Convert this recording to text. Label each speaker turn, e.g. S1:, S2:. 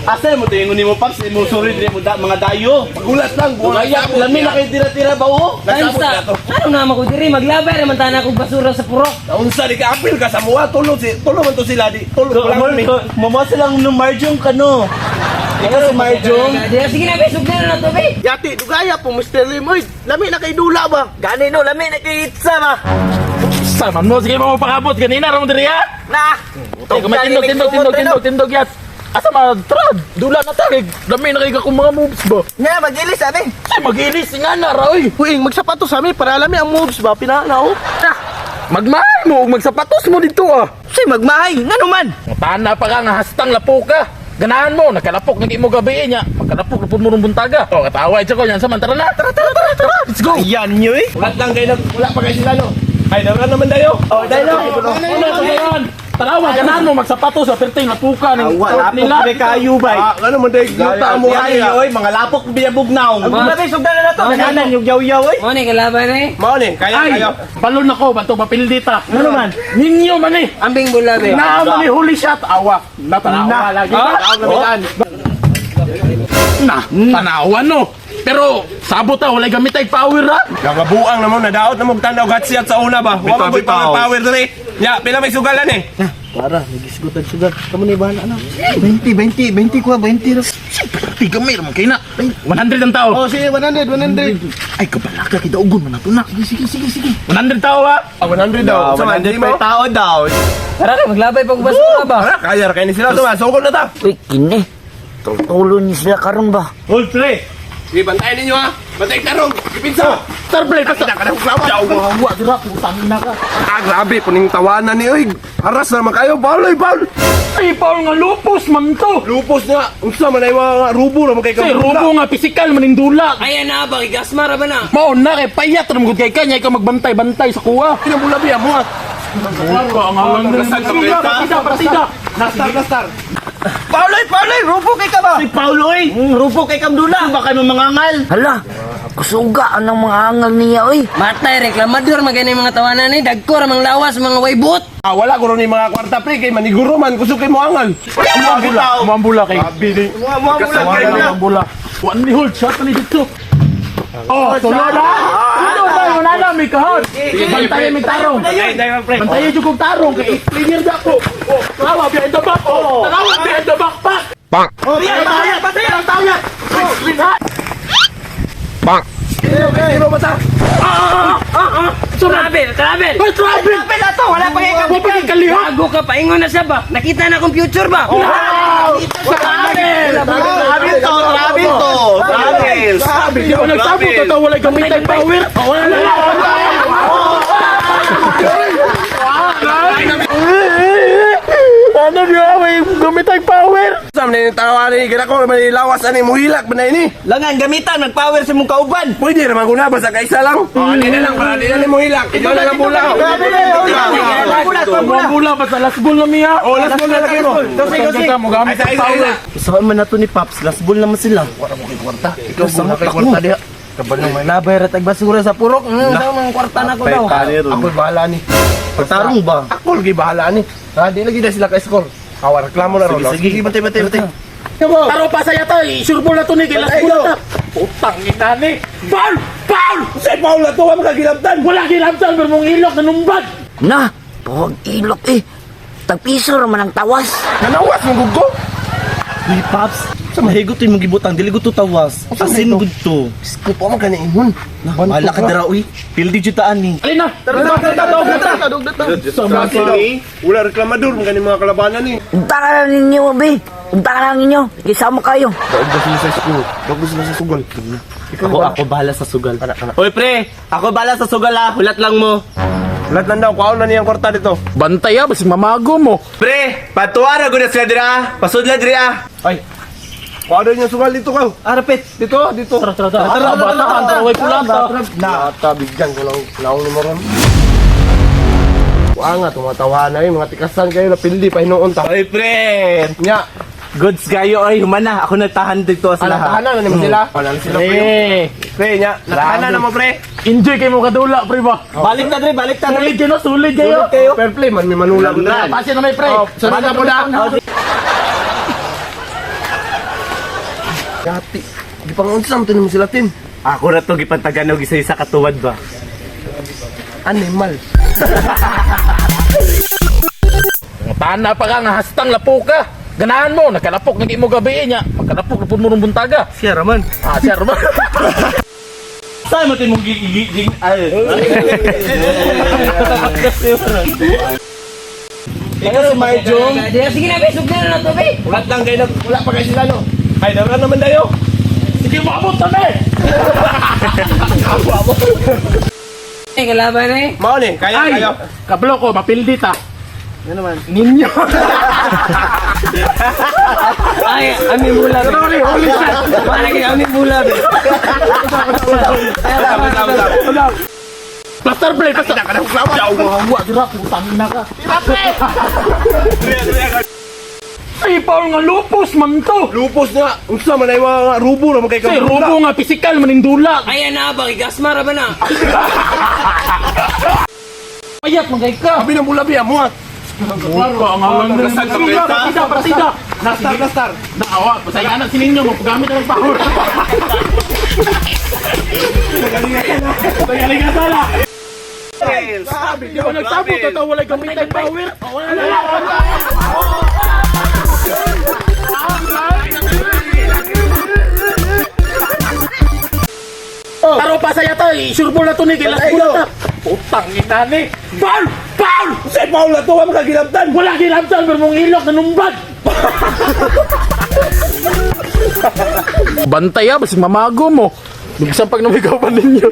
S1: Asa mo to ingon nimo, Paps, imo sorry diri mo da, mga dayo.
S2: Pagulat lang, buwan.
S1: Dugaya, lami na kay tira-tira ba oh?
S3: Times ta. Ano naman ko diri maglabay raman tanan akong basura sa purok.
S2: Unsa di ka apil ka sa mua, tulo si tulo man to sila di. Tulo
S1: So,
S2: lang mi.
S1: Mama silang no Marjong kano. Ikaw si Marjong.
S3: Sige na, be, sugdan na to, be.
S1: Yati, dugaya po Mr. Limoy. Lami na kay dula ba?
S4: Gani no, lami na kay itsa ba.
S5: Sama mo, sige mo pakabot ganina ra mo diri ha.
S4: Na.
S5: Tindog, tindog, tindog, tindog, tindog, tindog yat. Asa ma trad? Dula na ta kay lami na kay akong mga moves ba.
S4: Nga magilis abi.
S5: Ay magilis nga na ra oy.
S1: Huing, magsapatos sa amin para lami ang moves ba? Pinana oh.
S4: Na.
S5: Magmahay mo ug magsapatos mo dito ah.
S4: Say magmahay, ngano man?
S5: Tana pa ka nga hastang lapok ka. Ganahan mo, nakalapok na mo gabi niya. Magkalapok na pud mo rong buntaga. Oh, kataway ko yan sa man. Tara na, tara, tara, tara, tara. Let's go.
S1: Ayan nyo eh.
S2: Wala lang kay nag wala pa kay sila no. Ay dara naman dayo.
S1: Oh, dahil
S5: Ano to yan? Tarawa, ganahan mo magsapatos sa perting lapuka ning
S1: Wala
S5: nila.
S1: po kayo bay.
S2: Ah, ano man day yuta mo
S1: Ay,
S2: ay.
S1: oy, mga lapok biyabugnaw.
S4: Grabe sugdan na nato.
S1: Daganan yung yaw-yaw oy.
S3: Mo ni kalaban eh.
S2: Mao ni, kaya
S5: Ay,
S2: kayo.
S5: balon ako, banto mapildi ta.
S1: Ano man?
S5: Ninyo man eh.
S3: Ambing bula, be.
S5: Na man ni huli shot awa. Na tanawa lagi.
S2: Tawag na bitan.
S5: Na, tanawa no. Pero sabot ta walay gamit ay power ra.
S2: Nagabuang na mo nadaot na mo tanaw gatsiat sa una ba. Wa man koy power power diri. Nya, pila may sugalan eh.
S1: Para, nagisgutan sugar. Kamu ni bahala na. 20, 20, 20 kuha, 20 ra.
S5: Siyempre, gamay ra man kay na. 100 ang tao.
S1: Oh, sige, 100, 100.
S5: Ay kabalaka kay daugon man nato na. Sige, sige, sige. 100 tao ha.
S2: Ah, 100 daw. Sa man,
S1: 100
S2: di mo.
S1: per tao daw.
S3: Tara ka, maglabay pag basura ba?
S2: Tara, kaya ra kay ni sila tuma. Sugol na ta.
S4: Uy, kini. Tulo ni sila karon ba?
S1: Hold play.
S2: Sige, bantayan ninyo ha. Bantay tarong. Ipinsa.
S5: Star play pa sa.
S2: Kita ka na klawa.
S5: Wa dira putang ina ka.
S2: Ah, grabe puning tawanan ni oy. Haras na naman kayo. Paul, oy, Paul.
S5: Ay Paul nga lupos man to.
S2: Lupos na. Unsa man ay mga rubo ra man kay
S5: Say rubo nga pisikal manindula.
S3: Ay, ana ba, igasma ra ba na?
S5: Mao na kay payat ra man gud kay kanya ikaw magbantay-bantay sa kuha.
S2: Pinabulabi mo ha.
S5: Partida, partida, partida.
S2: Star, star.
S4: Pauloy, Pauloy, rubo kay ka ba?
S1: Si Paulo oy.
S4: Rubo kay kamdula.
S1: Baka mo mangangal.
S4: Hala, kusuga ang mga angal niya oy.
S3: Matay, reklamador, magani mga tawanan ni. Dagko ra mang lawas, mga waybot.
S2: Ah, wala ko ron yung mga kwarta pre kay maniguro man kusog kay moangal.
S5: Muambula, muambula kay.
S2: Bili.
S5: Muambula, muambula. One ni hold shot ni dito. Oh, tulo na. Tulo na, wala na may kahon. Bantayan may tarong. Bantayan jud kog tarong kay player da ko. Oh, tanawa behind the back. Oh, tanawa behind the back pack.
S2: Bang.
S5: Oh, bantayan, bantayan, bantayan.
S2: Bang. Zero ba ta?
S3: Travel, travel.
S5: Ay, travel.
S4: Travel ato, wala pa kay
S5: Wa pa kay kalihok.
S3: Gago ka, paingon na siya ba? Nakita na akong future ba?
S5: Wow! Travel.
S1: Travel to, travel to. Travel.
S5: Di ba nagsabot ito walay gamit ay power? Wala. Ano niya, may gamit ay power?
S2: Sa man ni tawa ni gina ko man lawas ani muhilak man ini.
S4: Langan gamitan magpower sa mong kauban.
S2: Pwede ra man guna basta kaisa lang. Oh, ani na lang para di na ni muhilak. Ikaw na lang bula.
S4: Pambula, pambula.
S5: Bula, basta last ball na miya.
S2: Oh, last ball na lagi mo.
S5: Ganda mo gamit
S2: Ay,
S5: ay
S2: isa, isa,
S5: power.
S2: isa.
S1: Saan man na to ni Paps? Last ball naman sila.
S2: Wala mo kay kwarta. Ikaw guna kay kwarta diha.
S3: Maglabay ra tag basura sa purok. Ano mga kwarta na ko daw.
S2: Ako bahala ni.
S1: Tarong ba?
S2: Ako lagi bahala ni. Ha, di lagi na sila ka score. Awa reklamo na ron.
S1: Sige, sige.
S2: Bantay, bantay, bantay.
S5: Taro pa sa yata, sure ball na to ni, kay last ball na ta. Putang ina ni. Foul! Foul!
S2: Sa Paul na to, wa makagilabtan.
S5: Wala gilabtan, pero mong ilok nanumbag.
S4: Na, pawag ilok eh. Tagpiso ra man ang tawas.
S2: Nanawas mo guggo.
S1: Uy, Paps. Sa mahigot to yung gibutang, dili ko to tawas. Asin gud to.
S2: Scoop mo kani ingon.
S1: Wala ka dara uy. Pildi jud taan ni.
S5: Alin na! Tara, tara, tara, tara, tara.
S2: Wala reklamador mo kani mga kalabanan ni.
S4: Unta ka lang ninyo, be. Unta ka lang ninyo. Gisama kayo.
S2: Daog ba sila sa school? Daog ba sila sa sugal?
S1: Ako bahala sa sugal. Uy, pre, ako bahala sa sugal ah. Hulat lang mo.
S2: Lahat lang daw, kuhaon na niyang kwarta dito.
S5: Bantay ah, basta mamago mo.
S1: Pre, patuara gud na sila dira. Pasudla dira.
S2: Ay. Kuhaon na niyang sugal dito ka.
S1: Ah, rapit.
S2: Dito, dito.
S5: Tara, tara, tara. Tara, tara, tara, tara, way pulata.
S2: Nata, bigyan ko lang naong numero. Kuha nga, tumatawa na yun. Mga tikasan kayo, napildi, pahinuon ta.
S1: Uy, pre.
S2: Nya,
S1: Goods kayo oy, humana. Ako nagtahan dito sa
S2: ah,
S1: lahat.
S2: natahanan na naman sila. Wala na sila, pre.
S5: Eh,
S2: Pre, nya, natahanan na mo, pre.
S5: enjoy kayo mo kadula, pre ba?
S1: Balik na dre, balik na dre.
S5: Sulit kayo, no? Sulit kayo.
S1: Kayo.
S2: Fair play man, may manulag na.
S5: Pasi na may pre.
S2: Oh, sunod na po na.
S3: Dati. Di pa nga unsa man sila tin.
S1: Ako ra to gipantagan og isa-isa katuwad ba.
S3: Animal.
S5: Tana pa ka nga hastang lapok ka. Ganahan mo, nakalapok na mo gabi niya. Magkalapok na pud mo rong buntaga.
S1: Siya ra man.
S5: Ah, siya ba?
S1: Saan mo timong gigigig ay. Ikaw si Marjong.
S4: Sige na, besok na na to, be.
S2: Ulat lang kayo wala pa kayo sila no. Ay, dara naman tayo.
S5: Sige, maabot na eh.
S4: Eh, kalaban eh.
S2: Mao ni, kaya
S5: Ay,
S2: kayo.
S5: kablo ko, mapildi ta. Ano naman? Ninyo.
S4: Ay, amin bula, be.
S5: Sorry, holy shit.
S4: Parang yung amin bula, be.
S2: Tama, tama, tama.
S5: Plaster play, plaster. Wa, dira, putang ina ka. Ay, Paul nga lupos man to.
S2: Lupos na. Unsa man ay mga rubo ra man kay
S5: Kasi rubo nga pisikal manindula.
S4: Ay, ana ba? Igasma ra ba na?
S5: Payat man kay ka.
S2: Abi na mula biya mo.
S5: Buka ang halang na. Partida, partida, partida.
S2: Nastar, nastar.
S5: Naawa, pasaya na si ninyo, magpagamit na ng power. Tagaling ka sala.
S2: Sabi,
S5: Di ba nagtabo, totoo walay gamit ng power. Taro pa sa yata, isurbol na to ni, kailas mo na ta. Putang ina ni. Foul! Foul!
S2: Sa Paul na to, wa makagilabtan.
S5: Wala kinabtan, pero mong ilok, nanumbag! Bantay ah, basta mamago mo. Bisan pag namigaw pa ninyo.